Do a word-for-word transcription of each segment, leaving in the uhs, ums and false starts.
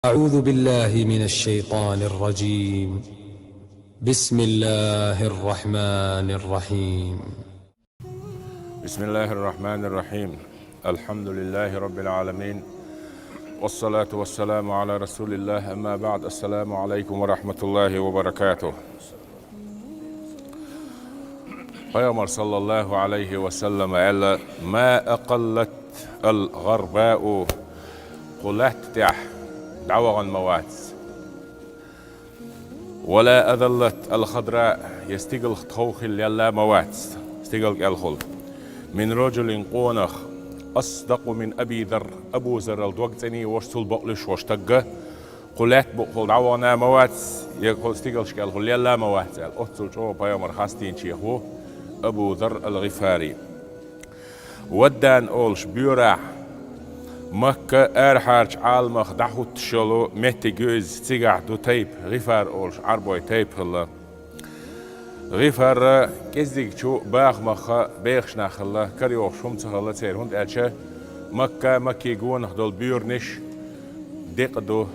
أعوذ بالله من الشيطان الرجيم. بسم الله الرحمن الرحيم. بسم الله الرحمن الرحيم. الحمد لله رب العالمين. والصلاة والسلام على رسول الله. أما بعد. السلام عليكم ورحمة الله وبركاته. Пайхамар саллаллаху алейхи ва саллам аьлла: «ما أقلت الغرباء», кху лаьтта тӀехь дӀавахана ма вац. «ولا أذلت الخضراء», я стигалх тхов хилла лелла ма вац, стигал кӀелхула. «من رجل», къонах, «أصدق من أبي ذر», Абу Заррал дог цӀений волуш, цул бакълуьйш волуш стагга, кху лаьтта букъахула дӀавахана ма вац, я кху стигалш кӀелхула лелла ма вац аьлла. Оццул чӀогӀа пайхамар хастийначех ву Абу Зарр ал-ГӀифари. Ваддан олуш боьрахь, Макка арахьарчу Ӏаламах дӀахӀуттуш йолу меттиг ю иза, цигахь ду тайпа, ГӀифар олуш Ӏарбой тайпа хилла. ГӀифар кӀеззигчу бахамах бехаш нах хилла, карайогӀуш хӀума ца хилла церан, хӀунда аьлча Макка, Макки гонах долу боьранаш декъа ду,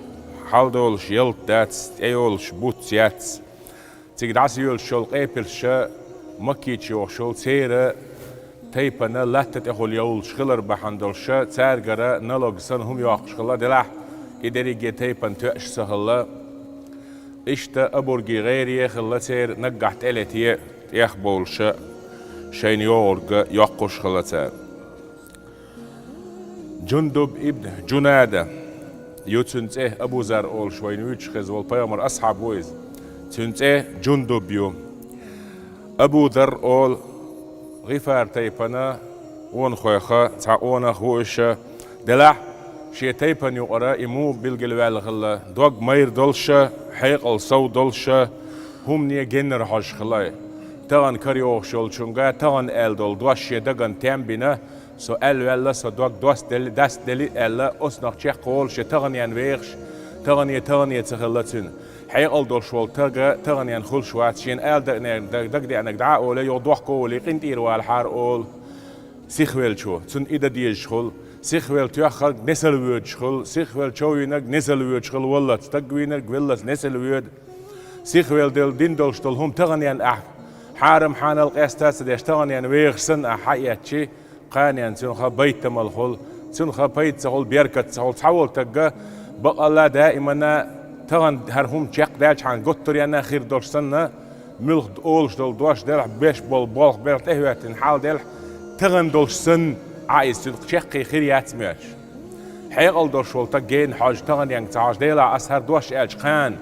хьал долуш ялта дац, тӀейолуш буц яц. Цига дӀасайоьлуш йолу къепилша Маккича йогӀуш йолу церан тайпана латта тӀехула йовлуш хилар бахьана долуша, цаьргара налог санна хӀума йоккхуш хилла, делахь и дерриге тайпана тоьаш ца хилла. Иштта обурги гӀере а хилла церан, наггахь тӀелете а тӀех бовлуша, шайна йогӀург йоккхуш хилла цара. Джундуб ибн Джунада ю цуьнан цӀе, Абу Зар олуш вайна вуьйцуш хеза волу пайхамар асхьаб ву иза. Цуьнан цӀе Джундуб ю. Абу Дар олу, ГӀифар тайпана къонахойх цхьа къонах ву иша, делахь шен тайпана юкъара и муха билгалваьлла хилла, дог майра долуша, хьекъал сов долуша, хӀумане геннара хьожуш хилла. Тахана карайогӀуш йолчуьнга тахана аьлла долу дош шен дагана тем бина, со аьлла ваьлла, со дог достели, дастдели аьлла, оцунах чекхволуш я таханен вехаш, тахане, тахане ца хилла цуьнан. Хьекъал долуш волу тага таханен хуьлуш вац, шена ала дагадеанарг дӀа а олий, юха дохко а волий, къинтӀера валахьара олу сихвеллачо, цунна и дан дезаш хуьлу, сихвелла тоьхнарг несала воьдуш хуьлу, сихвелла човийнарг несала воьдуш хуьлу, валлалц стаг вийнарг веллалц несала воьду. Сихвелла дина долуш долу хӀума таханен ахь хьарам-хьанал къаста а ца деш, таханен вехаш санна ахь хьаэцчи, кханенна цуьнан хан байтамал хуьлу, цуьнан хан пайда ца хуьлу, беркат ца хуьлу. Цхьа волу тагга бакъалла даимана тахана хӀара хӀума чекхдаьлчхьана готтаренна хир долуш санна, муьлхха олуш долу дош делахь, беш болу болх белахь, тӀехӀоьттина хьал делахь, тахана долуш санна, Ӏа иза цуьнан чекхъе хир яц моьттуш. Хьекъал долуш волу таг гена хьожу, таханенга ца хьожу, делахь аса хӀара дош аьлча кхана,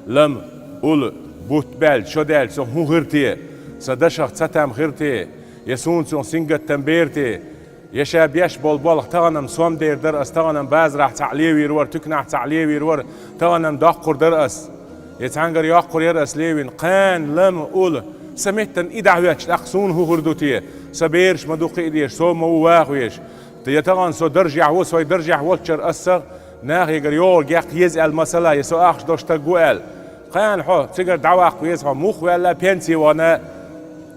лама, ула, бутт баьлча, шо даьлча, со хӀун хир те, сан дашах цатам хир те, я суна цунах сингаттам бер те, я ша беш болу болх таханам сом дер дара ас, таханам базарахь цхьаъ левийр вара, туьканахь цхьаъ левийр вара, таханам доккхур дара ас, я цхьаьнгара йоккхур яра ас левина, кхана, лама, ула, сан меттана и дӀахӀоьттича тӀаккха суна хӀун хир ду те, сан бераш ма ду кхиа дезаш, со ма ву ваха везаш. Я тахана со даржехь ву, со и даржехь волччара аса нахегара йогӀург яккха еза аьлла масала, я со ахча долуш стаг ву аьлла. Кхана хьо цигара дӀаваккха веза, хьо муха ваьлла, пенси вахана,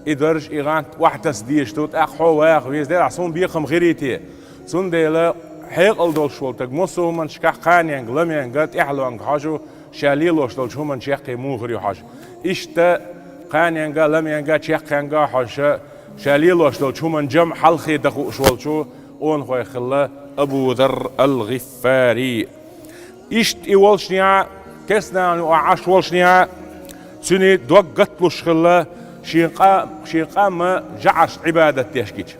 и дарж, и гӀант охьатаса дезаш ду, тӀаккха хьо ваха веза, делахь суна бекхам хирий те. Цундела хьекъал долуш волу таг массо а хӀуманашкахь кханенга, ламенга, тӀаьхьалонга хьожу, ша лелош долчу хӀуманна чекхъе муха хир ю хьожу. Иштта кханенга, ламенга, чекхенга хьожуша, ша лелош долчу хӀуманна жамӀ хьалхе дан хууш волчу къонахой хилла Абу Дар ал-ГӀиффари. Иштта и волчунехьа, керстанахана юкъахь Ӏаш волчунехьа, цуьнан дог гатлуш хилла, шен къа-, шен къам жӀараш Ӏибадат деш гича.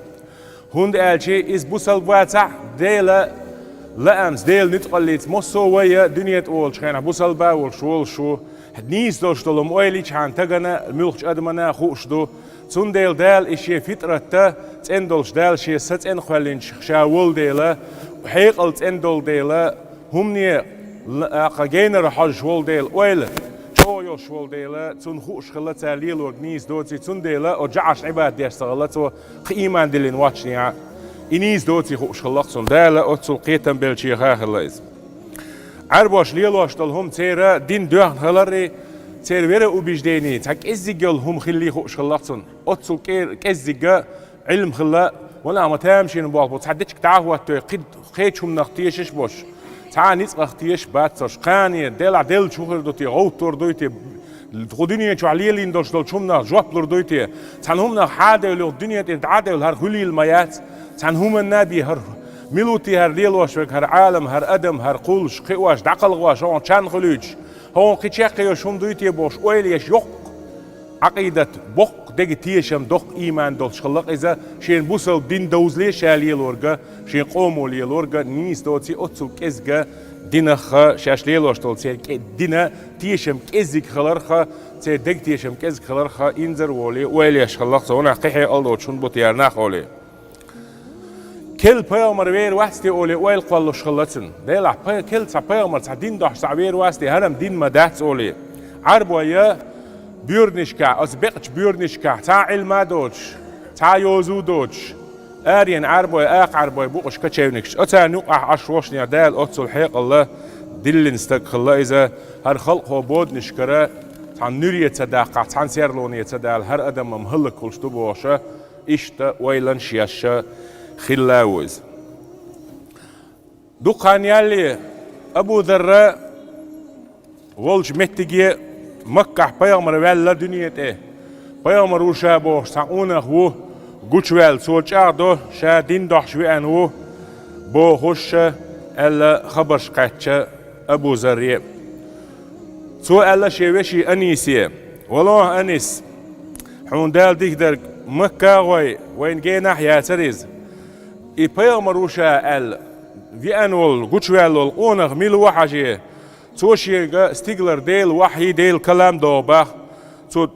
ХӀунда аьлча иза бусалба вацахь, Делан лаамца, Делан ницкъаллица массо а вай а дуьне тӀе волчу хенахь бусалба а волуш, волуш ву. Нийса долуш долу хӀума ойла йичхьана тагана, муьлххачу адамана хууш ду. Цундела Дала и шен фитратта цӀена долуш, Дала шен са цӀена кхоьллинчу ша волу дела, хьекъал цӀена долу дела, хӀумане л-, а, кху генара хьожуш волу дела, ойла чӀогӀа йолуш волу дела, цунна хууш хилла цара лелорг нийса доций, цундела оцу жӀараш Ӏибадат деш ца хилла цо, кхин ийман диллина воццушехь а. И нийса доций хууш хилла-кх цунна. Дала оццул кхетам беллачех а хилла иза. Ӏаьрбоша лелош долу хӀума церан дин доьхна хиларий, церан вероубеждение, цхьа кӀеззиг йолу хӀума хиллий хууш хилла-кх цунна. Оццул кӀе-, кӀеззиг Ӏилма хилла, ванах ма тамашийна болх бу, цхьа дечиг дӀа а хӀоттадой, кхин кхечу хӀуманах тешаш а болуш, Цхьа ницкъах теша бац цо, кхане, делахь деллача хӀун хир ду те, гӀовттор дуй те, кху дуьне чохь лелийна долуш долчу хӀуманах жоп лур дуй те, цхьана хӀуманах хьадевлла юха дуьне тӀера дӀадевлла хӀара хуьлийла ма яц, цхьана хӀуманна а бен хӀара, мила ву те хӀара лелош верг, хӀара Ӏалам, хӀара адам, хӀара кхуллуш, кхиош, дӀакхалхош, хӀокхунна чан хуьлуьйтуш, хӀокхунна кхин чекх йолуш хӀума дуй те бохуш, ойла еш йоккха Ӏакъидат, боккха дега тешам, доккха ийман долуш хилла-кх иза, шен бусалба дин довзале ша лелорга, шен къомо лелорга, нийса доций оццул кӀезга динах а, шаьш лелош долу церан кӀе-, дина тешам кӀеззиг хиларх а, церан дега тешам кӀезиг хиларх а инзар а волий, ойла еш хилла-кх цо, хӀунда кхин хьекъал доцуш хӀунда бу те хӀара нах олий. Керла пайхамар вер вац те олий, ойла кхоллуш хилла цуьнан. Делахь пай-, керла цхьа пайхамар, цхьа дин дохьуш цхьаъ вер вац те, хӀара-м дин ма дац олий. Ӏарбой я боьранашкахь, оцу бекъачу боьранашкахь, цхьа а Ӏилма а доцуш, цхьа а йоза а доцуш, аренан Ӏарбой, акха Ӏарбой бу-кх уьш кочевникаш. Оцарна юкъахь Ӏаш волушшехь Дала оццул хьекъал диллина стаг хилла иза, хӀара халкъо боданашкара цхьана нуьре ца даккхахь, цхьана серлоне ца далахь, хӀара адам-м хӀаллакьхуьлуш ду бохуш, иштта ойланаш еш хилла а ву иза. Дукха хан ялале Абу Зарра волчу меттиге Маккахь пайхамар ваьлла дуьне тӀе. Пайхамар ву ша бохуш цхьа къонах ву, гучуваьлла цо чӀагӀдо, ша дин дохьуш веана ву бохуш, аьлла хабарш кхаьчча Абу Зарре. Цо аьлла шен вешин Анисе: «Валлахьи, Анис, хьуна Дала дика дерг, Макка а гӀой, вайна генахь а яцара иза. И пайхамар ву ша аьлла, веана волу, гучуваьлла волу къонах мила ву хьажий? Цо шега стигалара Делан вахьий, Делан калам догӀу бах. Цо,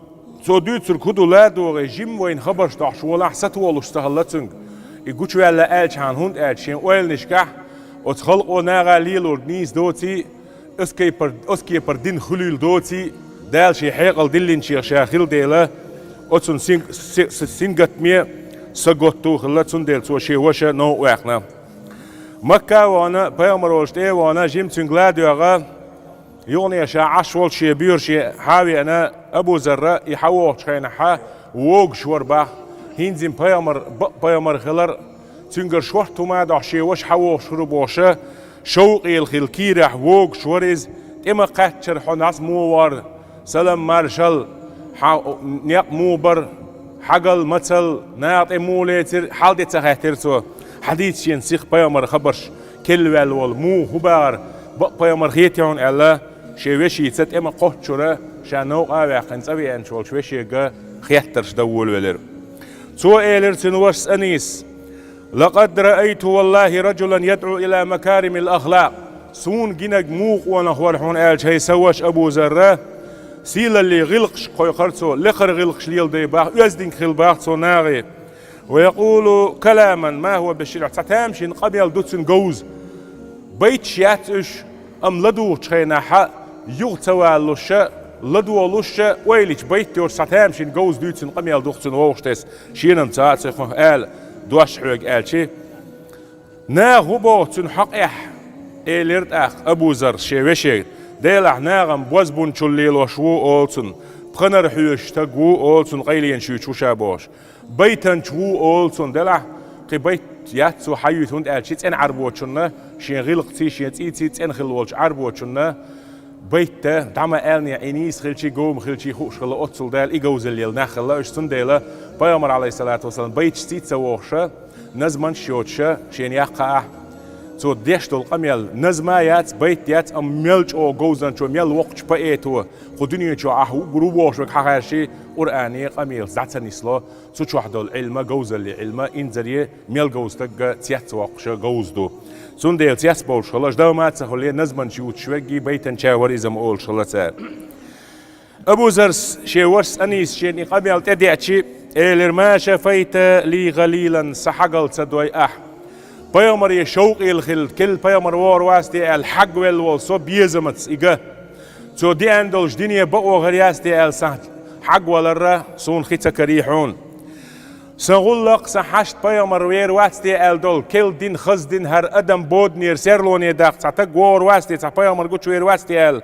цо дуьйцург хӀун ду ладогӀий, жимма вайна хабарш дохьуш волахь, сатолуш ца хилла цуьнга. И гучуваьлла аьлчахьана, хӀунда аьлча шен ойланашкахь оцу халкъо наха лелорг нийса доций, оцу кепара, оцу кепара дин хуьлийла доций, Дала шен хьекъал диллинчех ша хилла дела, оцунна син-, си-, си-, сингаттаме, саготто хилла, цундела цо шен ваша новкъа ваьккхина. Макка а вахана, пайхамар волчу тӀе а вахана, жимма цуьнга ладоьгӀна, юхане ша Ӏаш волчу шен боьрша хьа а веана, Абу Зарра и хьа вогӀучу хенахь хьа вогуш вара бах, хӀинца-м пайхамар, бакъ пайхамар хилар, цуьнгара шорта хӀума а дохьуш шен ваша хьа вогӀуш хир ву бохуша, шовкъелла хилла кийрахь вогуш вара иза, тӀе ма кхаьччара хьо нӀаьс муха вахара, салам маршалла, хьан некъ муха бара, хьагал мацалла, наха тӀе муха лецира, хьал де ца хаьттира цо. Хьадийца шена сиха пайхамар хабарш, керла ваьлла волу муха хӀун бахара, бакъ пайхамар хетий хьуна аьлла, шен вешица тӀе ма кхоччура, ша новкъа а ваьккхина цӀа веанчу волчу вешега хеттарш дан волавелира. Цо элира цуьнан вашас Анис: «Лакъад раайту валлахьи раджулан ядӀу ила макаримил ахлакъ». Суна гинарг муха къонах вара хьуна аьлча, хӀай сан ваша Абу Зарра, сийлаллин гӀиллакхаш кхойкхура цо, лекхара гӀиллакхаш леладай бах, оьздангалла хилла бах цо нахе. «Ва якъулу каламан ма хӀува бишиӀр». Цхьа тамашийна къамел ду цуьнан говза. Байташ яц уьш, амма ладугӀучу хенахь юха ца валалуш, ладогӀалуш, ойла йича байт йоцуш цхьа тамашийна говза дуьйцина къамел ду-кх цуьнан вовшахтесна, шена-м ца а ца хуьлу ала, дош хьоьга аьлча. «Наха хӀун боху цуьнан хьокъехь?» — элира тӀаккха Абу Зарра шен вешега. «Делахь наха-м бозбунчалла лелош ву, олу цунна, пханара хьоьжуш стаг ву, олу цунна, къайленаш юьйцуш ву ша бохуш. Байтанча ву, олу цунна, делахь кхин байт яц цо хьаюьйцу, хӀунда аьлча цӀена Ӏарбочунна, шен гӀиллакхаций, шен цӀийций цӀена хилла волчу Ӏарбочунна байт дан дӀа ма аьллинехь, и нийса хилчий, говма хилчий хууш хилла, оццул Дала и говзалла елла нах хилла уьш. Цундела пайхамар, Ӏалайхиссалату вассалам, байташций ца вохуша, назманаш йоцуша, шена яккха ахь. Цо деш долу къамел назма яц, байт яц, амма мел чӀогӀа говзанчо, мел воккхачу поэто кху дуьне чохь ахь ву-, ву бохуш верг хьахаьрший, Къуръане къамелаш дӀа ца нисло, цу чохь долу Ӏилма, говзаллин Ӏилма, инзаре мел говза стагга цец воккхуша говза ду. Цундела цец болуш хилла, ждал ма ца хуьле, назманаш юьйцуш верг байтанча вара иза-м олуш хилла цара. Абу Заррас шен вашас Анис шена и къамел тӀедеачи, элира: «Ма шафайта ли гӀалилан, сан хьагал ца дой ахь. Пайхамаре шовкъе хилла, керла пайхамар вогӀур вац те аьлла, хьагвелла волу со безамца и ган. Цо деана долуш дине бакъо хир яц те аьлла, сан хьагваларра суна хи ца карий хьуна. Сан гӀуллакх, сан хьашт пайхамар вер вац те аьлла долу, керла дин, хаза дин, хӀара адам боданера серлоне даккха цхьа стаг вогӀур вац те, цхьа пайхамар гучувер вац те аьлла,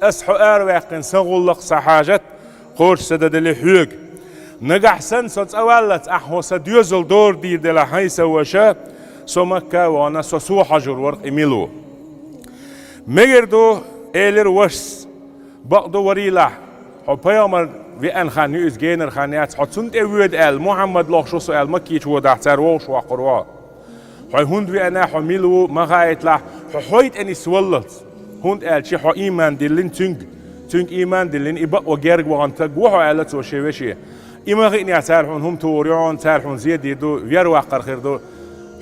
ас хьо араваьккхина, сан гӀуллакх, сан хьажат кхочуш ца дан дели хьоьга. Нагахь санна со цӀа валлалц ахь хьо сан доьзал дора дийр делахь, хӀай сан ваша, со Макка а вахана, со, со хьожур вара-кх и мила ву». Мегар ду, элира вашас, бакъду варийлахь, хьо пайхамар веана хан ю иза, генара хан яц, хьо цунна тӀе воьду аьлла, Мухьаммад лохуш ву со аьлла, Маккичу водахь цара вовшахвоккхур ву хьо. Хьо хӀунда веана, хьо мила ву, ма хаийталахь, хьо хьой тӀе нисваллалц. ХӀунда аьлча хьо ийман диллина цуьнга, цуьнга ийман диллина, и бакъо герга вахана стаг ву хьо аьлла цо шен веше. И ма хиънехь цара хьуна хӀума тухур ю хьуна, цара хьуна зен дийр ду, вер ваккхар хир ду.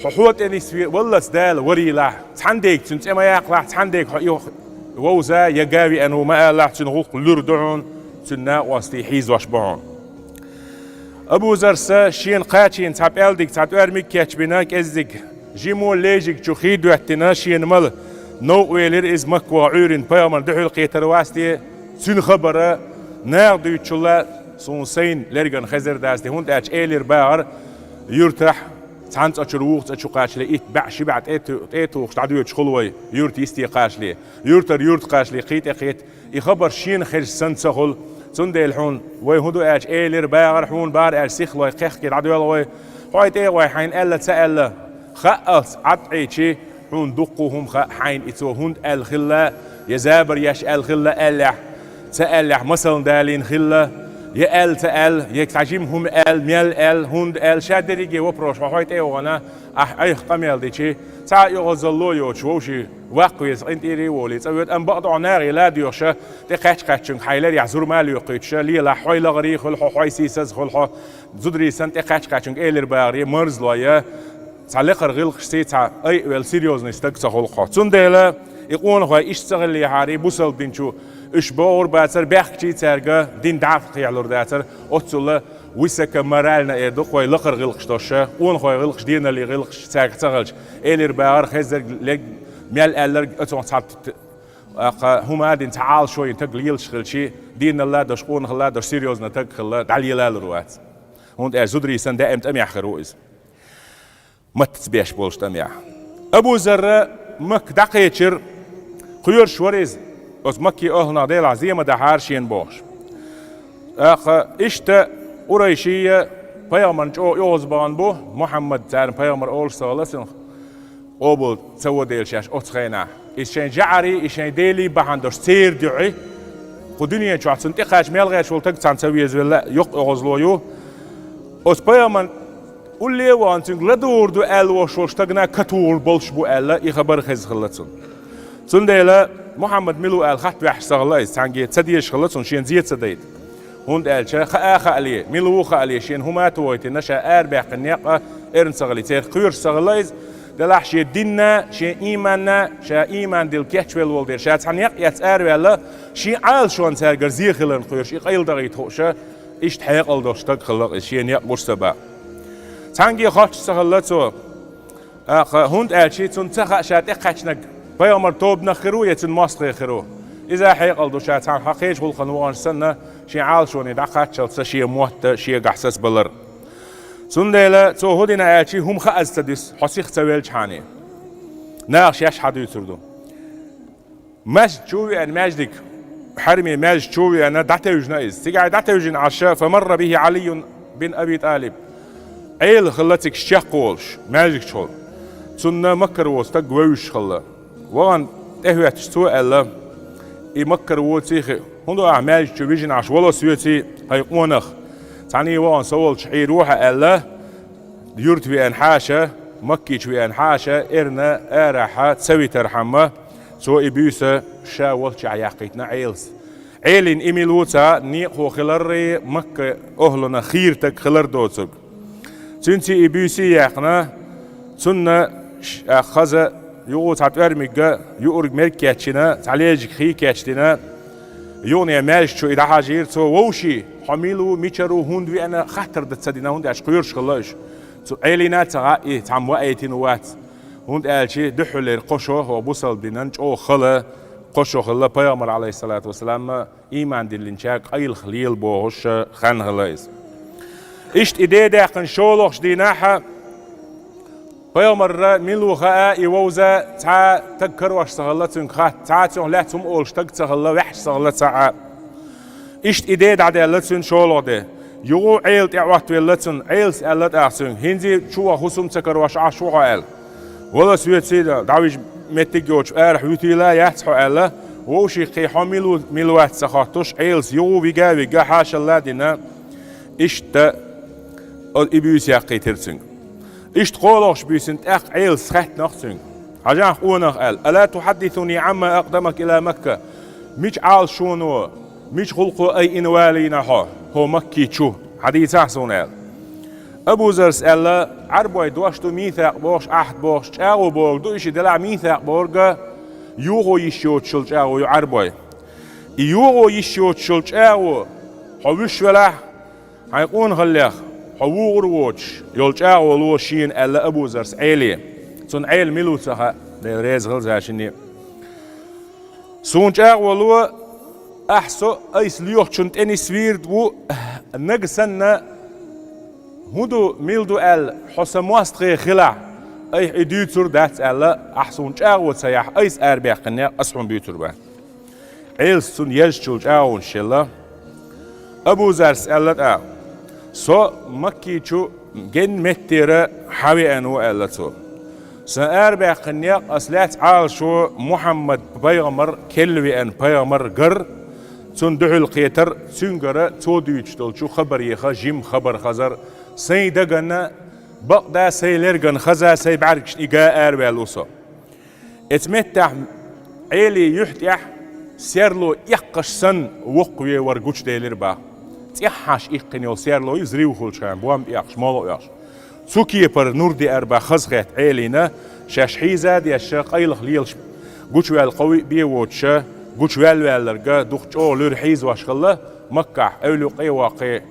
Хьо хьо тӀе нисваллалц Дала варийлахь, цхьана дега цуьнан цӀе ма яккхалахь, цхьана дега хьо и вовза я га веана ву ма алалахь, цуьнан гӀуллакх луьра ду хьуна, цуьнан накъостий хьийзош бу хьуна. Абу Заррас шена кхачийна цхьа пӀелдиг, цхьа тӀоьрмиг кечбина, кӀеззиг жимо лежиг чу хий доьттина, шена мала новкъа велира иза Макка ваха Ӏуьйранна пайхамарна дуьхьал кхетар васте, цуьнан хабар наха дуьйцучул а суна сайна лергана хезар дац те, хӀунда аьлча элира багӀар юьртахь цхьана цӀа чуьра вукху цӀа чу кхачале, итт бӀе ши бӀе тӀе ту-, тӀе тухуш дӀадоьдуш хуьлу вай, юьрта йисте кхачале, юьртара юьрта кхачале, кхин тӀе кхета. И хабар шена хезаш санна ца хуьлу. Цундела хьуна вай хӀун ду аьлча, элира багӀар хьуна бара аьлча, сихлой кхехке дӀадоьлху вай. Хьой тӀе а гӀой хьайна аьлла, ца аьлла, хаалц Ӏад Ӏийчи, хьуна дуккха хӀума хаьа хьайна и цо хӀунда аьлла хилла, я забар еш аьлла хилла аьллехь, ца аьллехь масална далийна хилла, я аьлла, ца аьлла, я цхьа жима хӀума аьлла, мел аьлла, хӀунда аьлла, ша дерриге вопрос хьо хьой тӀе а вахана, ахь айхьа къамел дичи, цхьа а оьгӀазалло йоцуш вовший ваккха веза къинтӀера а волий, цӀа воьду, амма бакъду хьо нахе ладоьгӀуша, тӀе кхаьчча-кхаьччунга хьайн лар яхь зурма а лоькхуьйтуша, лелахь, хьой лакхара хуьлу хьо, хьой сийсаза хуьлу хьо, зударий санна тӀе кхаьчча-кхаьччунга элира багӀаре, марзлой, цхьа лекхара гӀиллакхашций, цхьа айа а велла серьёзный стаг ца хуьлу хьо. Цундела и къонахой иштта ца хиллехьарий, бусалба дин чу уьш богӀур бацара, баьхкачий цаьрга дин дӀа а кхехьалур дацара, оццула высокоморально эр ду-кх вай, лакхара гӀиллакхаш доша, къонахой гӀиллакхаш, денали гӀиллакхаш цаьрга ца хилча, элира багӀар, хезарг, лерг, мел аьлларг, оцунах цхьа т-, т-, аккха хӀума а дина, цхьа Ӏалашо йина таг лелаш хилчи, денал а дош, къонахал а дош серьёзно таг хилла, дӀалелалур вац. ХӀунда аьлча зударий санна даим тӀамехь хир ву иза. Маттаца беш болуш тӀамехь. Абу Зарра Макка дӀакхечира, кхоьруш вара иза, оцу Маккин охӀлунах, делахь, зен ма дахьара шена бохуш. ТӀаккха иштта къурайший пайхамарна чӀогӀа оьгӀазбахана бу, Мухьаммад, царна пайхамар олуш ца хилла цунах, къобал ца во дела шаьш оцу хенахь. Иза шайн жаӀарий, и шайн делий бахьана долуш церан дуьхьий, кху дуьнен чохь цунна тӀекхача мел гӀерташ волу таг цхьаьна ца везавелла, йоккха оьгӀазло ю. Оцу пайхамарна улле а вахана, цуьнга ладугӀур ду аьлла волуш волу стагана катухур болуш бу аьлла, и хабар хеза хилла цунна. Цундела Мухьаммад мила ву аьлла хатта ваьхьаш ца хилла иза, цхьаьнгге ца дезаш хилла цунна, шена зен ца дайта. ХӀунда аьлча хаа а хаале, мила ву а хаале, шена хӀума а тохийтина, ша арабаьккхина некъ а эрна ца хилла, церах кхоьруш ца хилла иза, делахь шен динна, шен ийманна, ша ийман дилла кечвелла волу дела, ша цхьа некъ эцна араваьлла, шен Ӏалашонна цаьргара зен хиларна кхоьруш, и къайладахийта хууша, иштта хьекъал долуш стаг хилла иза, шен некъ гуш ца баа. Цхьаьнгге хоттуш ца хилла цо, тӀаккха, хӀунда аьлча цунна ца хаьа ша тӀекхаьчнарг пайхамар тобанах хир ву я цуьнан мостагӀий хир ву. Иза хьекъал ду, ша цхьана хьан кхечу гӀуллакхана вахана санна, шен Ӏалашоне дӀакхаччалц шен мотт шегахь сацабалар. Цундела цо хӀун дина аьлча, хӀума хааза ца дуьсу, хьо сиха ца велчхьана. Наха шаьш хьан дуьйцур ду. Маьждиг чу а веана, маьждиг, хьарамийн маьждиг чу а веана, дӀатевжина иза. Цигахь дӀатевжина Ӏаш, фамарра бихи Ӏалийюн бин Аби ТӀалиб. Ӏела хилла цига чекхволуш, маьждиг чухула. Цунна Маккара волу стаг вевзаш хилла. Вахана тӀехӀоьттуш цо аьлла: «И Маккара воций хиъ, хӀун до ахь маьждиг чу вижина Ӏаш, вала соьций хьайн къонах. Цхьаьний вахана со волчу Ӏийр ву хьан», — аьлла. Юрта веана хьаша, Макки чу веана хьаша, эрна арахьа ца витархьама, цо и буьйса ша волччехь яьккхийтина Ӏелас. Ӏелин и мила ву ца некъахо хиларрий, Макка охӀлана хийра таг хилар доцург. Цуьнца и буьйса яьккхина, цунна ш-, а, хаза юкъу цхьа тӀоьрмигга юург мерг кечйина, цхьа лежиг хий кечдина, юхане маьждиг чу и дӀахьажийра цо: «Вовший, хьо мила ву, мичара ву, хӀунда веана?» — хаттар дан ца дина, хӀунда аьлча кхоьруш хилла уьш. Цу Ӏелина а ца хаьа, и цхьамма ваийтина вац. ХӀунда аьлча дуьххьарлера кхо шо хӀо бусалба динан чӀогӀа хала, кхо шо хилла пайхамар, Ӏалайхиссалату вассалам, ийман диллинчаьрга къайлаха лела бохуш хан хилла иза. Иштта и де даьккхина шолгӀачу дийнахьа пайхамарра мила ву хаа, и вовза цхьа таг карош ца хилла цуьнга хатта, цхьа цунах лаьцна хӀума олуш таг ца хилла, ваьхьаш ца хилла цхьа а. Иштта и де дӀадаьлла цуьнан шолгӀа де. Юкъу Ӏела тӀе Ӏоттавелла цунна, Ӏелас аьлла тӀаккха цуьнга: «ХӀинца чу ваха хӀусам ца карош Ӏаш ву хьо», — аьлла. «Вала соьций, дӀавижа, меттиг йоцуш арахь вуьтийла яц хьо аьлла, вовшийн кхин хьо мила ву, мила вац ца хоттуш, Ӏелас юха вига а вига хьашалла а дина, иштта и буьйса яьккхийтира цуьнга. Иштта кхоалгӀачу буьйсанна тӀаккха Ӏелас хаьттинера цуьнга: «Хьажахьа, къонах, — аьлла, — ألا تحدثني عما أقدمك إلى مكة؟ Мича Ӏалашоно, мича гӀуллакхо айина валийна хьо, хӀо Макки чу? Хьадийцахьа суна», — аьлла. Абу Заррас аьлла: «Ӏарбойн дош ду мийсакъ бохуш, Ӏахд бохуш, чӀагӀо бохург ду и ши делахь мийсакъ бохург, юха йиш йоцуш йолу чӀагӀо ю Ӏарбойн. И юха йиш йоцуш йолу чӀагӀо хьо вуьйш велахь, хьайн къонахаллех хьо вугӀур воцуш йолу чӀагӀо ло шена», — аьлла Абу Заррас Ӏеле. Цунна Ӏела мила ву ца хаьа, Дела реза хила цу шинна. «Суна чӀагӀо ло, ахь со айса лоьхучунна тӀе нисвийр ву, нагахь санна хӀун ду, мила ду аьлла, хьо сан мостагӀ хилахь, айхьа и дуьйцур дац аьлла, ахь суна чӀагӀо ца яхь, айса арабаьккхинехь, ас хьуна буьйцур бац». Ӏелас цунна езачул чӀагӀонаш елла. Абу Заррас аьлла тӀаккха: «Со Макки чу генна меттера хьан веана ву», — аьлла цо. «Сан арабаьккхинехь, ас лаьцна Ӏалашо Мухьаммад пайхамар, керла веана пайхамар гар, цунна дуьхьал кхетар, цуьнгара цо дуьйцуш долчу хабареха жима хабар хазар, сайн дагана бакъда, сайн лергана хаза, сайн бӀаьргашна ига араваьлла ву со». Эцу меттехь Ӏелин юьхь тӀехь серло эккхаш санна воккхаве вар гучуделира бах. ЦӀеххьаш иккхина йолу серло ю, взрыв хуьлучу хенахь, бомба эккхаш, молла а оьхуш. Цу кепара нур деара бах хазахетта Ӏелина, шаьш хьийза а деш, къайлаха лелаш гучуваьлла кхо-виъ бен воцуш, гучуваьлла ваьлларг дукха чӀогӀа луьра хьийзош хилла, Маккахь эвла юккъе а воккхий,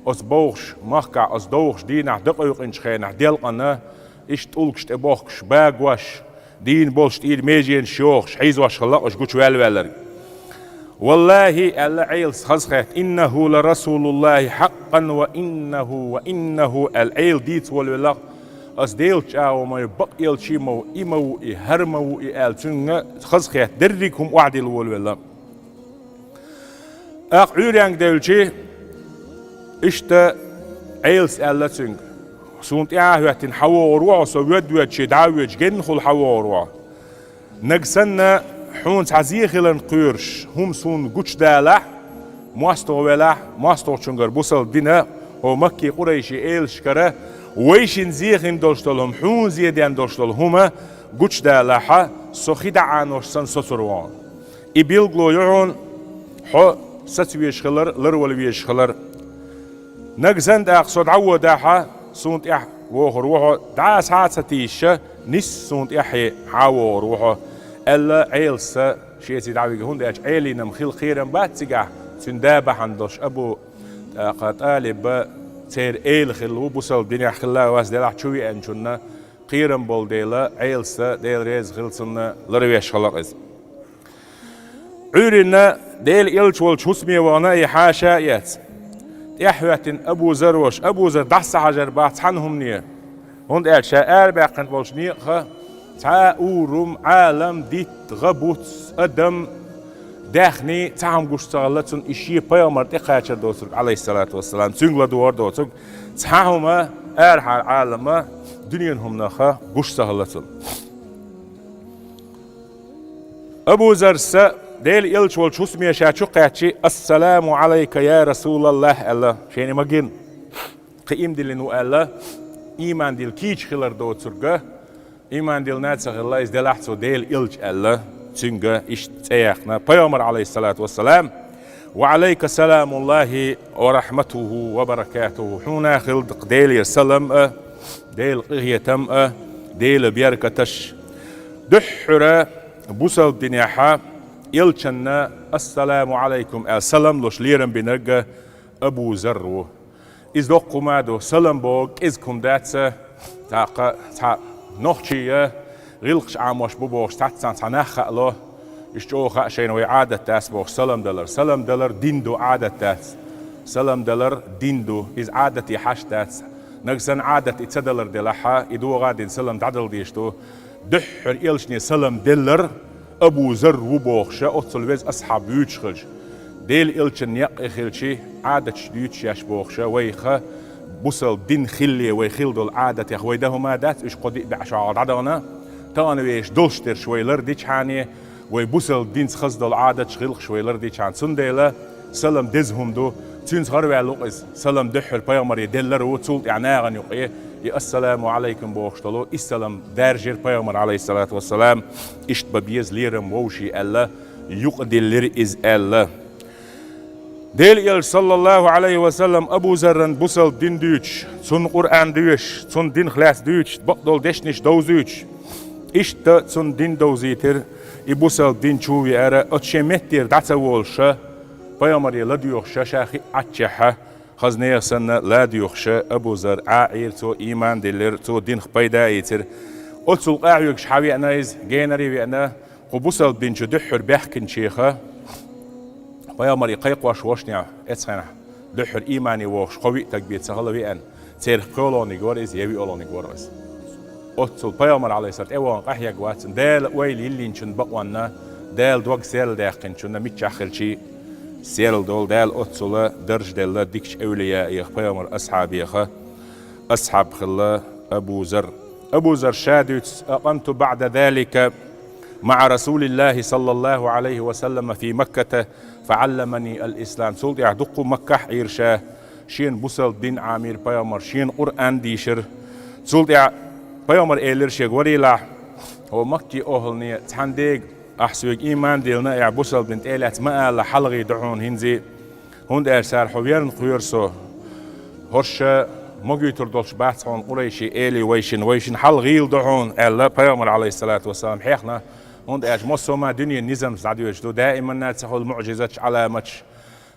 оцу бовхаш, махкахь оцу довхачу дийнахь дакъевкъинчу хенахь делкъана, иштта тӀулгаш тӀе бохкуш, багош, дийна болуш тӀера меженаш йохуш, хьийзош хилла уьш гучуваьлла ваьлларг. «ВаллахӀи, — аьлла Ӏелас хазахетта, — إنه لرسول الله حقا وإنه وإنه», — аьлла, Ӏела дийца волавелла, «ас Делан чӀагӀо ма ю, бакъ элча ма ву, и ма ву и, хӀара ма ву и», — аьлла, цуьнга хазахетта дерриг хӀума охьадилла волавелла. ТӀаккха Ӏуьйренга девлчи, иштта Ӏелас аьлла цуьнга: «Суна тӀаьхьа хӀоьттина хьан вогӀур ву хьо, со воьду-воьдучи дӀа а воьдуш, геннахула хьан вогӀур ву хьо. Нагахь санна хьуна цхьа зе хиларна кхоьруш хӀума суна гучудалахь, мостагӀа велахь, мостагӀчуьнгара бусалба дина, хӀо Макки къурайшийн элашкара вайшинна зе хин долуш долу хӀума, хьуна зе ден долуш долу хӀума гучудалахьа, со хи дӀа Ӏанош санна соцур ву хьуна. И билгало ю хьуна, хьо саца везаш хилар, ларвала везаш хилар. Нагахь санна тӀаккха со дӀаводахьа, суна тӀаьхьа вохур ву хьо, дӀа схьа а ца тийша, нисса суна тӀаьхье хьан а вогӀур ву хьо», — аьлла Ӏелас шеца дӀавига, хӀунда аьлча Ӏелина-м хила кхерам бац цигахь, цуьнан да бахьана долуш Абу, тӀаккха, ТӀалиб церан эла хилла ву, бусалба динехь хилла а вац, делахь чу веанчунна кхерам болу дела, Ӏелас, Дела реза хила цунна, ларвеш хилла иза. Ӏуьйранна Делан элча волчу хӀусаме вахана и хьаша а эцна. ТӀаьхьахӀоьттина Абу Зар волуш, Абу Зар дӀаса ца хьажар бах цхьана хӀумане, хӀунда аьлча ша арабаьккхина болчу некъаха цхьа а урам, Ӏалам, дитт, гӀа, буц, адам, даьхний, цхьа хӀума гуш ца хилла цунна, и шен пайхамар тӀекхачар доцург, Ӏалайхиссалату вассалам, цуьнга ладогӀар доцург, цхьа хӀума арахьара Ӏалама, дуьненан хӀуманах гуш ца хилла цунна. Абу Заррас Делан элча волчу хӀусаме ша чу кхаьччи: «Ассаламу Ӏалайка, я РасулаллахӀ», — аьлла, шена ма гина. Кхин иман диллина ву аьлла, иман дилла кийча хилар доцург, иман диллина а ца хилла, иза делахь цо Делан элча аьлла, цуьнга иштта цӀе яьккхина пайхамар, Ӏалайхиссалату вассалам. «Ва Ӏалайка саламуллахӀи ва рахьматухӀу ва баракатухӀу». Хьуна хилла Делера салам а, Делан къинхетам а, Делан беркаташ. Дуьххьара бусалба динехьа элчанна «Ассаламу Ӏалайкум» аьлла салам луш лерам бинарг Абу Зар ву. Иза доккха хӀума ду, салам боху кӀезиг хӀума дац, тӀаккха цхьа нохчий я, гӀиллакхаш Ӏамош бу бохуш, цхьацца цхьа нах хаало, иштта чӀогӀа хаьа шайна вай Ӏадат дац бохуш салам далар. Салам далар дин ду, Ӏадат дац. Салам далар дин ду, иза Ӏадате хьашт дац. Нагахь санна Ӏадат и ца далар делахьа, и догӀа а дина салам дӀадала дезаш ду. Дуьххьара элчане салам деллар Абу Зар ву бохуша, оццул веза асхьаб вуьйцуш хилча, Делан элчан некъ а хилчи, Ӏадаташ дуьйцуш еш бохуша, вайха бусалба дин хилале вай хилла долу Ӏадатех вай дан хӀума дац, уьш кхо-диъ бӀе шо хьалха дӀадахана, тахана вешан долуш дерш вай лардичхьана, вай бусалба динца хаза долу Ӏадаташ, гӀиллакхаш вай лардичхьана. Цундела салам деза хӀума ду, цуьнца гӀараваьлла ву-кх иза. Салам дуьххьара пайхамаре деллар а ву, цул тӀаьхьа нахана юкъе и «Ассаламу Ӏалайкум» бохуш долу и салам даьржира пайхамар, Ӏалайхиссалату вассалам, иштта бан беза лерам вовший аьлла, юкъадиллира иза аьлла. Делан элча, саллаллаху Ӏалайхи ва саллам, Абу Зарран бусалба дин дуьйцуш, цунна Къуръан доьшуш, цунна динах лаьцна дуьйцуш, бакъдолу дешнаш довзуьйтуш, иштта цунна дин довзийтира, и бусалба дин чу веара, оцу шен меттера дӀа ца волуша, пайхамаре ладоьгӀуша, ша хиъ Ӏаччехьа, хаза нехан санна ладоьгӀуша, Абу Зар Ӏа а Ӏийра, цо ийман диллира, цо динах пайда а ийцира. Оццул къахьоьгуш хьан веана иза, генаре а веана, кху бусалба дин чу дуьххьара баьхкинчеха, пайхамаре кхайкхош волчунехь, эцхьанахь дуьххьара иймане вогӀуш кхо-виъ стаг бен ца хала веана, церах кхоьлгӀаниг вара иза, я виъолгӀаниг вара иза. Оццул пайхамар, Ӏалайхиссалам, тӀевогӀун къахьега вац, Дала ойла йиллинчун бакъонна, Дала дог серладаьккхинчунна миччахь хилчий серладолу, Дала оццула дарж делла дикачу эвлияех, пайхамар асхьабеха асхьаб хилла Абу Зар. Абу Зар ша дуьйцу: «أقمت بعد ذلك مع رسول الله صلى الله عليه وسلم في مكة فعلمني الإسلام». Цул тӀаьхьа дуккха Маккахь Ӏийра ша, шена бусалба дин Ӏамийра пайхамар, шена Къуръан дийшира. Цул тӀаьхьа пайхамар элира шега: «Варийлахь, хӀо Макки охӀлане, цхьана дега ахь соьга ийман диллина, ахь бусалба дин тӀе а лаьцна ма ала, хьалхе ду хьуна хӀинца, хӀунда аьлча цара хьо верна кхоьру со. ХӀорш могуьйтур долуш бац хьуна къурайши эли вайшин, вайшин хьал гӀийла ду хьуна», — аьлла, пайхамар, Ӏалайхиссалату вассалам, хьехна, хӀунда аьлча массо а ма дуьненан низамца дӀадоьдуш ду, даиманна ца хуьлу муӀжизаташ, Ӏаламаташ.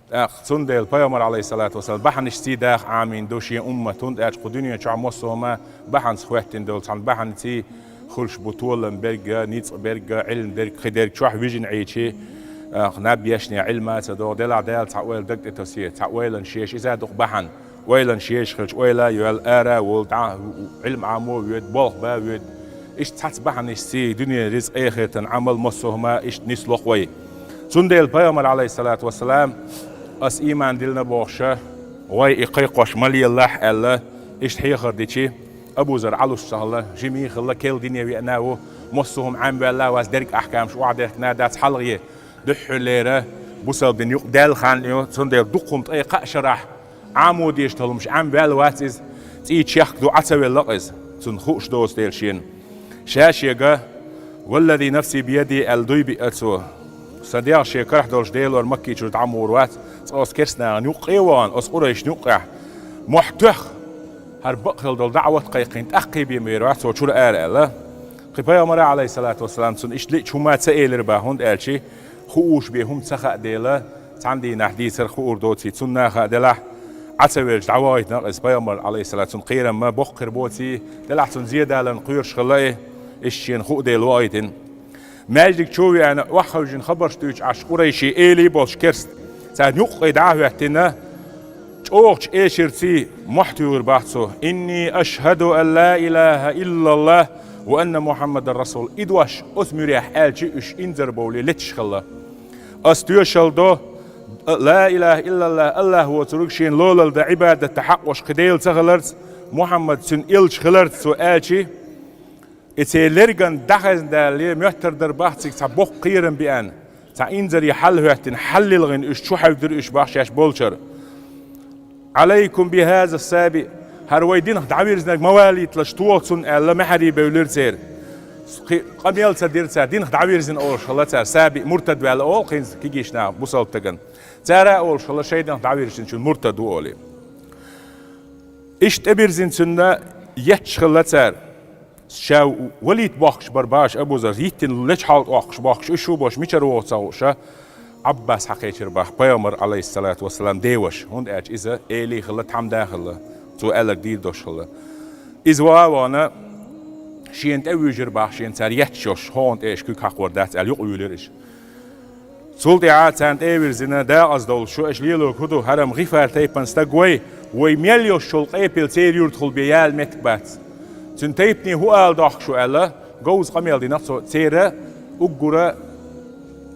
ТӀаккха цундела пайхамар, Ӏалайхиссалату вассалам, бахьанашций даха Ӏамийна ду шен уммат, хӀунда аьлча кху дуьнен чохь массо а ма бахьанца хӀоьттина долу, цхьана бахьанаций хуьлуш бу толам берг а, ницкъ берг а, Ӏилма дерг, кхидерг чохь вижина Ӏийчи, а, наб ешне Ӏилма а ца догӀу, делахь Дала цхьа ойла даг тӀе тосий, цхьа ойланаш еш, иза а ду-кх бахьана. Ойланаш еш хилча, ойла а йоьлла, ара а волу, дӀа а, Ӏилма Ӏамо а воьду, болх бан а воьду. Иштта цхьацца бахьанашций дуьненан рицкъ, эхартан Ӏамал массо а хӀума иштта нисло-кх вай. Цундела пайхамар, Ӏалайхиссалату вассалам, ас ийман диллина бохуша, вай и кхайкхош ма лелалахь аьлла, иштта хьехар дичи, Абу Зар Ӏалуш ца хилла, жимий а хилла, керла дине веана а ву, массо а хӀума Ӏамваьлла а вац, дерг ахкамаш охьадехкина а дац, хьалхе дуьххьарлера бусалба дин юкъадаьлла хан ю, цундела дукха хӀума ткъе кхаа шарахь Ӏамо дезаш долу хӀумаш Ӏамваьлла вац иза, цӀий чехка ду, Ӏа ца велла-кх иза, цунна хууш доцу дела шена. Ша шега: «Валлази нафси биядихи», — аьлла дуй биъа цо. Сан дегӀ шен карахь долуш Делора Макки чуьра дӀа ма гӀур вац, цкъа оцу керстанахана юккъе а вахана, оцу къурайшна юккъехь мохь тоьхна, хӀара бакъ хила долу даӀват кхайкхийна, тӀаккхий бен вер вац цо чуьра ара аьлла. Кхин пайхамара, Ӏалайхиссалату вассалам, цунна иштта лиъча хӀума ца элира бан, хӀунда аьлча хууш бен хӀума ца хаьа дела, цхьана дийнахь дийцар хуур доций, цунна а хаьа делахь, Ӏа ца велча дӀавахийтина-кх иза пайхамар, Ӏалайхиссалам, цунна кхерам ма боккха хир боций, делахь цунна зе даларна кхоьруш хилла и, иштта шена хуу дела вахийтина. Маьждиг чу а веана, охьахевшина хабарш дуьйцуш Ӏаш, къурайши элий болчу керста, царна юккъе дӀа а хӀоьттина, чӀогӀачу эшарций мохь туьйхира бах цо: «Инни ашхаду ан ла илаха иллаллах ва анна Мухьаммадан расул». И дош оцу муьрехь аьлча, уьш инзарбовлий леташ хилла. Ас тоьшалла до, ла илаха иллаллах, АллахӀ воцург шена лолалла дан, Ӏибадат дан хьакъ волуш кхин Дела ца хиларца, Мухьаммад цуьнан элча хиларца, цо аьлча, и церан лерган дӀахезна далале, моьттар дар бах цига цхьа боккха кхерам беана, цхьа инзаре хьал хӀоьттина, хьаллилгӀина уьш чу хьаьвдира уьш бах шаьш болчара. «Ӏалайкум би хаза саби», хӀара вай динах дӀавирзинарг ма валийталаш, тоха цунна аьлла, маьхьарий бевлира церан. Кхин къамел ца дира цара, динах дӀавирзина олуш хилла цара, саби муртад ваьлла олу кхин кегийчу наха бусалба стагана. Цара а олуш хилла, шайн динах дӀавирзинчун муртад ву олий. Иштта тӀебирзина цунна етташ хилла цара. Ша валийта бохкуш бара баша Абу Зар, йиттина лечу хьалха тӀоккхуш бохкуш, уьш шу бош мичара вогӀу ца хууша, Ӏаббас хьакхечира бах пайхамар, Ӏалайхиссалату вассалам, деваша, хӀунда аьлча иза элий хилла, тхьамда а хилла, цо аьлларг дийр долуш хилла. Иза ваха а вахана, шена тӀе вуьйжира бах, шена цара етташ йолуш, хӀокхунна тӀе аша куьг хьакхор дац аьлла, юкъа вуьйлира иша. Цул тӀаьхьа царна тӀе а вирзина, дакъаза довлуш: «Шу аша лелорг хӀун ду? ХӀара-м ГӀифар тайпан стаг вай, вай мел йолуш йолу къепел церан юьртахула бен яла меттиг бац. Цуьнан тайпане хӀун ала дохку шу?» — аьлла, говза къамел дина цо. Церан уггара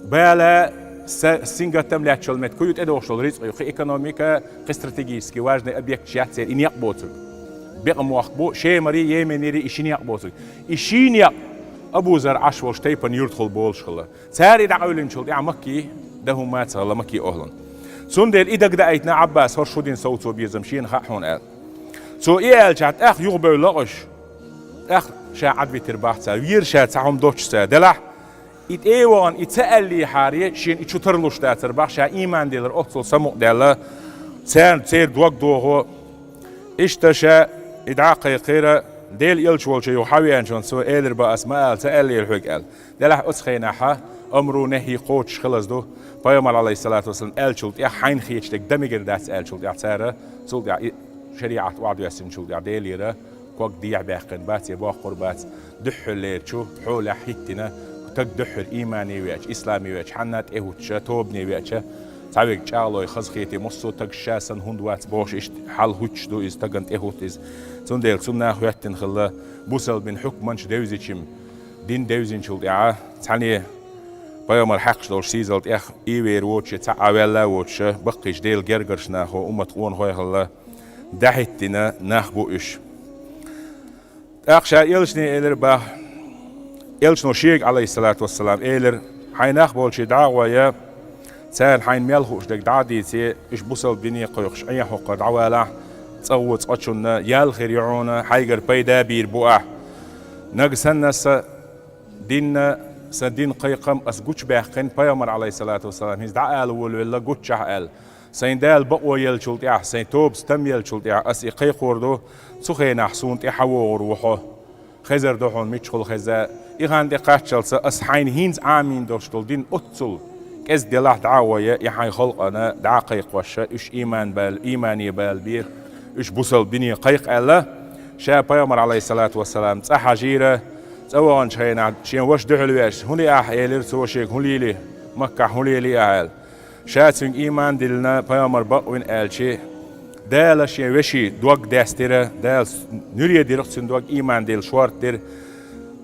бала, са-, сингаттам лаьтташ йолу меттиг ю, тӀедогӀуш долу рицкъ ю, кхин экономика, кхин стратегически важный объекташ яц церан и некъ боцург. Бекъа мохк бу, Шемари, Йеменери и ши некъ боцург. И ши некъ Абу Зар Ӏаш волчу тайпана юьртахула болуш хилла. Цара и дӀакъевлинчул тӀаьхьа Макки дан хӀумма а ца хилла, Макки охлан. Цундела и дага даийтина Ӏаббаса, хӀорш хӀун дина сов цо безам шена хаьа хьуна аьлла. Цо и аьлчахь, тӀаккха юхабевлла уьш. ТӀаккха ша Ӏадвитира бах цара, вера ша цхьа хӀума доцуш цара. Делахь, и тӀе а вахана, и ца аьллехьара, шена и чу тарлуш дацара бах, ша ийман дилар оццул самукъадаьлла, царна церан дог дохо. Иштта ша и дӀа а кхайкхира, Делан элча волчу юха хьавеанчунна цо элира бах, ас ма ала ца аьллера хьоьга аьлла. Делахь оцу хенахьа амру нахьи кхочуш хилаза ду, пайхамар, Ӏалайхиссалату вассалам, аьллачул тӀаьхьа хьайна хеташ дерг дан мегар дац аьллачул тӀаьхьа цара, цул тӀаьхьа и шариӀат охьадоьссинчул тӀаьхьа Делера ког дехьа баьккхина бац, я боккхур бац, дуьххьарлерчу хьолехь хӀиттина, стаг дуьххьара иймане веача, исламе веача, хьанна тӀехӀуттуша, тобане веача, цхьаверг чӀагӀлой хазахете, массо а стагаш ша санна хӀунда вац бохуш, иштта хьал хӀуьттуш ду иза, стагана тӀехӀутту иза. Цундела цунна хӀоьттина хилла бусалбин хьукманаш девзича-м, дин девзинчул тӀаьхьа цхьаьна пайхамар хьаькхаш долуш сийзал тӀех ийвер воцуша, цхьаъ а ваьлла а воцуша, баккхийчу Делан гергарчу нахо, уммат къонахой а хилла, дӀахӀиттина нах бу уьш. ТӀаккха ша элчане элира бах, элчано шега, Ӏалайхиссалату вассалам, элира: «Хьайн нах болчий дӀа а гӀой, царна хьайна мел хууш дерг дӀа а дийце, уьш бусалба дине кхойкхуш Ӏен хьокхура дӀавалахь, цӀа гӀо цкъачунна, ял хир ю хьуна, хьайгара пайда а бийр бу ахь. Нагахь санна сан дин, сан дин кхайкхам ас гучубаьккхина, пайхамар, Ӏалайхиссалату вассалам, хӀинца дӀаала волавелла гуччахь аьлла. Сайн Дала бакъо еллачул тӀаьхьа, сайн тобас там еллачул тӀаьхьа ас и кхайкхор ду, цу хенахь суна тӀе хьан вогӀур ву хьо? Хезар ду хьуна мичахула хеза. И хан тӀе кхаччалца ас хьайна хӀинца Ӏамийна долуш долу дин оццул кӀезиг делахь дӀа а гӀой, и хьайн халкъана дӀа а кхайкхош, уьш ийман бала, иймане бала бе, уьш бусалба дине кхайкха», — аьлла. Ша пайхамар, Ӏалайхиссалату вассалам, цӀа хьажийра, цӀа ваханчу хенахь шен ваша дуьхьал веача: «ХӀун лиахь?» — элира цо шега, «хӀун лели, Маккахь хӀун лели ахь?» — аьлла. Ша цуьнга ийман диллина, пайхамар бакъвина аьлчи, Дала шен вешин дог даьстира, Дала нуьре дира цуьнан дог, ийман дилла шорта дира.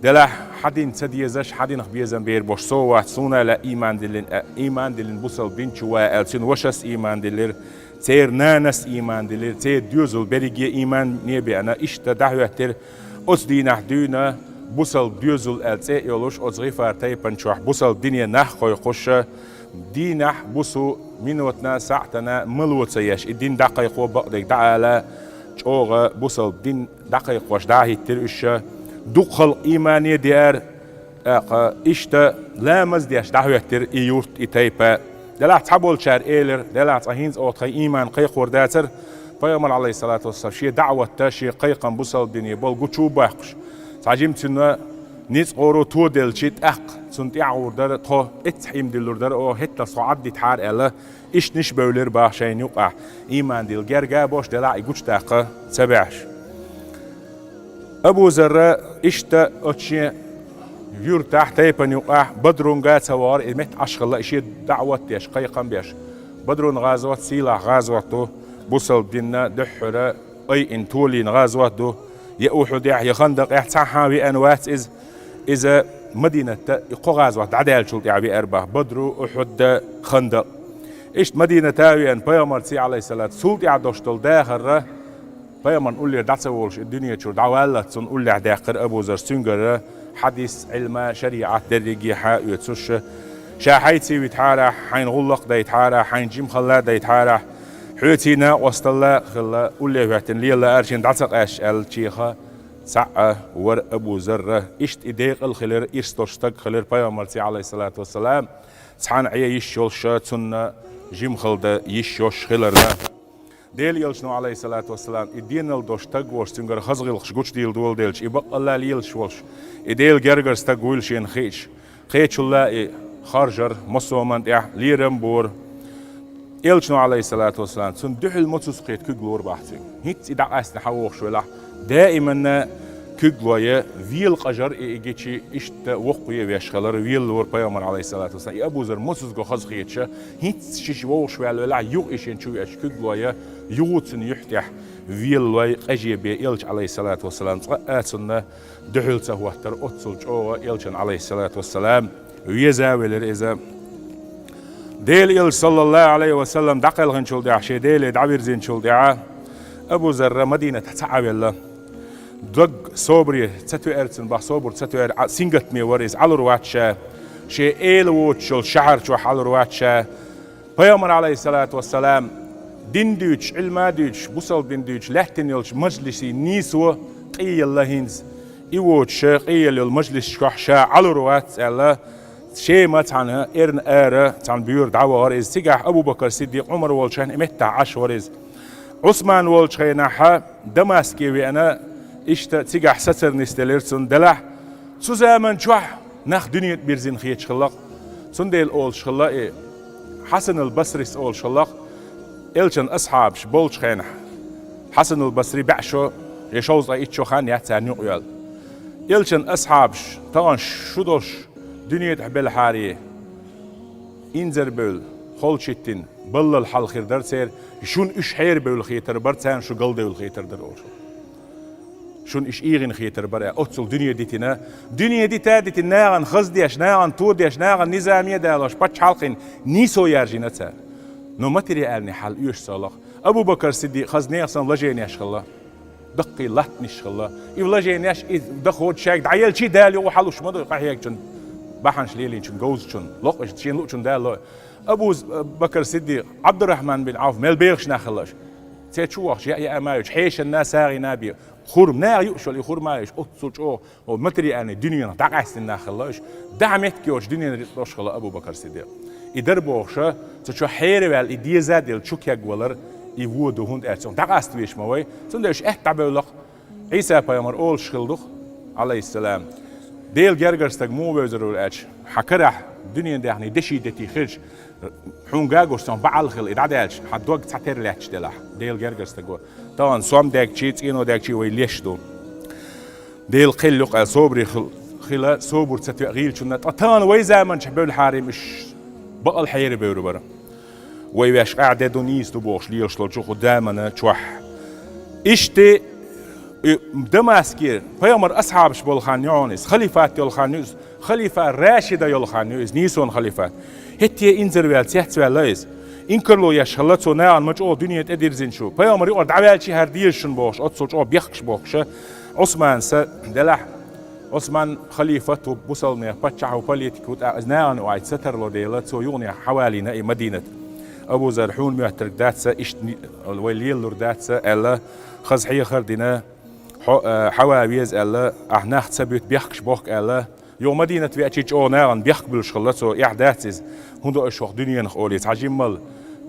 Делахь хьан дин ца дезаш, хьан динах безам бер болуш со вац, суна а лаьа ийман диллина, ийман диллина бусалба дин чу ван аьлла, цуьнан вашас ийман диллира, церан нанас ийман диллира, церан доьзал берриге иймане беана, иштта дӀахӀоьттира. Оцу дийнахь дуьйна бусалба доьзал аьлла цӀе а йолуш, оцу ГӀифар тайпана чохь бусалба дине нах кхойкхуш, дийнахь, бусу, минотана, саьӀтана мало ца еш, и дин дӀакхайкхо, бакъдерг дӀаала, чӀогӀа бусалба дин дӀакхайкхош дӀахӀиттира уьш. Дукха халкъ иймане деара, тӀаккха иштта ламаз деш дӀахӀоьттира и юрт, и тайпа. Делахь цхьаболчара элира, делахь цкъа хӀинца оха тхайн ийман кхайкхор дацара, пайхамар, Ӏалайхиссалату вассалам, шен даӀватта, шен кхайкхам бусалба дине болу гучу а баккхуш, цхьа жима цуьнан ницкъ гӀур а тоделчи, тӀаккха цунна тӀаьхьа гӀур дара, тхо эццахь ийман диллур дара, оха хӀетталц тхо Ӏаддитахьара аьлла, иштта ниш бевлира бах шайна юкъахь, ийман дилла герга а болуш, делахь и гучудаккха ца баьхьаш. Абу Зарра иштта оцу шен юьртахь, тайпана юкъахь Бадрунга а ца вахара, и метта Ӏаш хилла, и шен даӀват деш, кхайкхам беш. Бадрун гӀазот сийлахь гӀазот ду, бусалба динна дуьххьара айина толийна гӀазот ду, я Ухьудехь, я Хандакъехь цхьанхьа а веана вац иза. Иза Мадинатта и кхо гӀазот дӀадаьллачул тӀаьхьа веара бах, Бадру, Ухьудда, Хандакъ. Иштта Мадината а веана, пайхамарций, Ӏалайхиссалату, цул тӀаьхьа долуш долу дахарра, пайхамарна уллера дӀа ца волуш, и дуьне чуьра дӀаваллалц цунна уллехь даьккхира Абу Зарс, цуьнгара хьадис, Ӏилма, шариӀат дерриге хьа а оьцуш, ша хьайций витахьарахь, хьайна гӀуллакх а дайтахьарахь, хьайна жимхалла а дайтахьарахь, хьоьций накъосталла а хилла, улле хӀоьттина лела лаара, шена дӀа ца къаьсташ аьлла, чеха цхьаъ а вара Абу Зарра. Иштта и декъал хилира, ирс долуш стаг хилира пайхамарций, Ӏалайхиссалату вассалам, цхьана Ӏе йиш йолуш, цунна жимхалла дан йиш йолуш хиларна. Делан элчано, Ӏалайхиссалату вассалам, и денал долуш стаг волуш, цуьнгара хаза гӀиллакхаш гучудийла доладелча, и баккъалла лелаш волуш, и Делан гергара стаг вуйла шена хиъча, кхечул а и харжар, массо а хӀуманна тӀехь лерам а бора. Элчано, Ӏалайхиссалату вассалам, цунна дуьхьал мацазза кхета куьг лора бах цуьнга. ХӀинцца и дӀакъаьстина хьан вогӀуш велахь, даиманна куьг лой, вела къажар и, и гичи иштта воккхаве а веш хилар, вела лора пайхамар, Ӏалайхиссалату вассалам. И Абу Зар мацазза го хаза хеташ, хӀинцца шиша вогӀуш ваьлла велахь, юха и шен чу веача куьг лой, юха цуьнан юьхь тӀехь вела лой, къеже бен элча, Ӏалайхиссалату вассалам, цкъа а цунна дуьхьал ца хӀоттара, оццул чӀогӀа элчан, Ӏалайхиссалату вассалам, веза а велира иза. Делан элча, саллаллаху Ӏалайхи ва саллам, дӀакхелхинчул тӀаьхьа, шен Деле дӀавирзинчул тӀаьхьа, Абу Зарра Мадинатахь цхьаъ а велла. Дог собаре ца тоьар цун, бах, собар ца тоьар, Ӏа-, сингаттаме вар иза, Ӏалур вац ша, шен эла воцуш йолчу шахьар чохь Ӏалур вац ша. Пайхамар, алейхиссалату вассалам, дин дуьйцуш, Ӏилма дуьйцуш, бусалба дин дуьйцуш, лаьттина йолчу мажлисийн нийсо къеелла хӀинца. И воцуш, къеелла йолу мажлисашкахь ша Ӏалур вац аьлла, Шема цхьана эрна ара цхьана боьра дӀавахара иза. Цигахь Абу-Бакар Сиддикъ, Ӏумар волчу хенахь и меттахь Ӏаш вара иза. Ӏусман волчу хенахь Дамаске веана, иштта цигахь сацар нисделира цунна, делахь, цу заман чохь нах дуьнен тӀе бирзина хеташ хилла-кх. Цундела олуш хилла и, Хьасанал Басрис олуш хилла-кх, элчан асхьабаш болчу хенахь, Хьасанал Басри бӀе шо я шовзткъе итт шо хан яц царна юкъа йоьлла. Элчан асхьабаш тахана шу долуш дуьне тӀехь белахьара, инзарбевлла, холчу хӀиттина, баллал хьал хир дара церан, шуна уьш хьерабевлла хетар бара царна, шу галдевлла хетар дара олуш. Шуна уьш эгӀина хетар бара, оццул дуьне дитина. Дуьне дита а дитина, нахана хаза деш, нахана то деш, нахана низаме а далош, пачхьалкхийн нийсо яржийна цара. Но материальный хьал оьшуш ца хилла-кх. Абу-Бакар Сиддикъ хаза нехан санна вложенеш хилла. Даккхий латтанаш хилла. И вложенеш, и доход шайга дӀаелчий, Дала юкъа хьалуш ма ду, къахьегначун бахьанаш лелийначун, говзачун, локъуш шена луучун Дала ло. Абу Бакар Сиддикъ, Ӏабдуррахьман бин Ӏавф, мел бехаш нах хилла уьш. Церан чу вахча, яа, яа ма йоцуш, хьешан а, сагӀина а бен. Хурма, наха юуш йолу и хурма а йолуш, оццул чӀогӀа, хӀо материальный дуьненах дӀакъаьстина нах хилла уьш. ДӀа меттиг йоцуш дуьненан рицкъ долуш хилла Абу Бакар Сиддикъ. И дара бохуша, цу чу хьераваьлла, и деза а делла, чу кегвалар, и вон ду, хӀунда аьлча цунах дӀакъаста везаш ма вай. Цундела уьш аьтта дӀабевлла-кх. Ӏийса пайхамар олуш хилла ду-кх, алейхиссалам: «Делан гергара стаг муха вевзар ву?» аьлча, «Хьан карахь дуьненан даьхний деши дети хилча, хьуна гагуш цунах баӀал хила, и дӀадаьлча, хьан дог цхьатера лаьтташ делахь, Делан гергара стаг ву». Тахана сом дегчий, цӀено дегчий вай леш ду. Делан кхел юкъа собаре хил-, хила, собар ца тоьа гӀийлачунна, ткъа тахана вай заманчохь бевллахьара-м уьш бакъал хьерабевр бара. Вай ваьш къаьхьа де ду, нийса ду бохуш лелаш долчу хӀу замана чохь. Иштта, и Дамаске пайхамар асхьабаш болу хан ю хьуна иза, халифат йолу хан ю иза, халифа Рашида йолу хан ю иза, нийсонан халифат. ХӀетте инзарваьлла, цецваьлла иза. Инкарло еш хилла цо, нахана ма чӀогӀа дуьне тӀедирзинчу. Пайхамар юкъара дӀаваьлчий хӀара дезаш шуна бохуш, оццул чӀогӀа бехкаш бохуша, Ӏусман са делахь, Ӏусман халифат ву, бусалбанех паччахь ву, политик ву, тӀаккха иза нахана юкъахь ца тарло дела, цо юханехьа хьавалийна и Мадинат. Абу Зар, хьуна моьттург дац ца, иштта ни-, вай лелалур дац ца аьлла, хаза хьехар а дина, хьо-, а, хьава веза аьлла, ахь нах ца буьту, бехкаш бохку аьлла, юха Мадинат веачий чӀогӀа нахана бехк буьллуш хилла цо, эхь дац иза, хӀун до аша хӀокху дуьненах олий, цхьа жиммал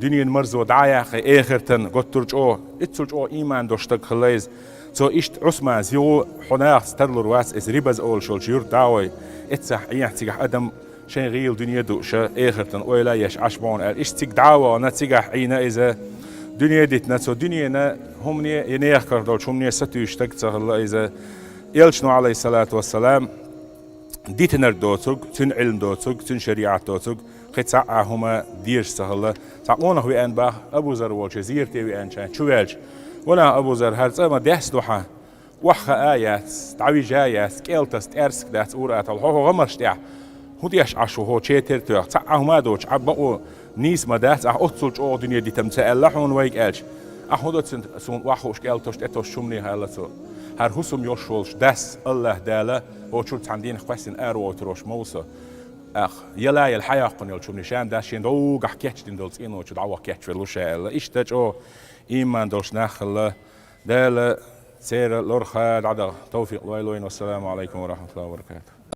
дуьненан марзо дӀа а яьккхи, эхартан готтур чӀогӀа, иццул чӀогӀа ийман долуш стаг хилла иза. Цо иштта Ӏусманца: «Юха хьо нахаца тарлур вац, иза Рибаз олуш йолчу юрта дӀа а гӀой, эццахь Ӏехьа цигахь адам шайн гӀийла дуьне а дууша, эхартан ойла а еш Ӏаш бохьуна», аьлла, иштта цига дӀа а вахана, цигахь Ӏийна иза, дуьне а дитина, цо дуьненан хӀумане я нехан карахь долчу хӀумане сатуьйсуш стаг ца хилла иза. Элчано, алейхиссалату вассалам, дитинарг доцург, цуьнан Ӏилма доцург, цуьнан шариӀат доцург кхин цхьа а хӀума дезаш ца хилла. Цхьа къонах веана баха, Абу Зар волчу зерате веанчарна чу ваьлча: «Ванах, Абу Зар, хӀара цӀа ма даьсса ду хьан? Охьахаа яц, дӀавижа яц, кӀел таса тӀаьрсиг дац ур-атталла, хьо хӀокху гӀамарш тӀехь хӀун деш Ӏаш ву хьо, четар а тоьхна, цхьа а хӀума а доцуш, Ӏа бакъо нийса ма дац, ахь оццул чӀогӀа дуьне дитам ца аьлла хьуна вайга», аьлча: «Ахь хӀун до цуьнан, суна охьахууш кӀел тосуш, тӀе тосуш хӀуманех?» аьлла цо. «ХӀара хӀусам йолуш волчу Дас, АллахӀ Дала, хӀокху чуьра цхьана дийнахь кхоьссина аравойтур волуш ма ву со. Ахь яла а яла, хьаяккхина йолчу хӀумане, ша-м дац, шен догӀу гахь кечдина долу цӀено чу дӀаваха кечвелла ву ша», аьлла. Иштта чӀогӀа ийман долуш нах хилла. Дала церан лорха дӀадаха тавфикъ лойла вайна. Вассаламу алейкум ва рахматуллахи ва баракатух.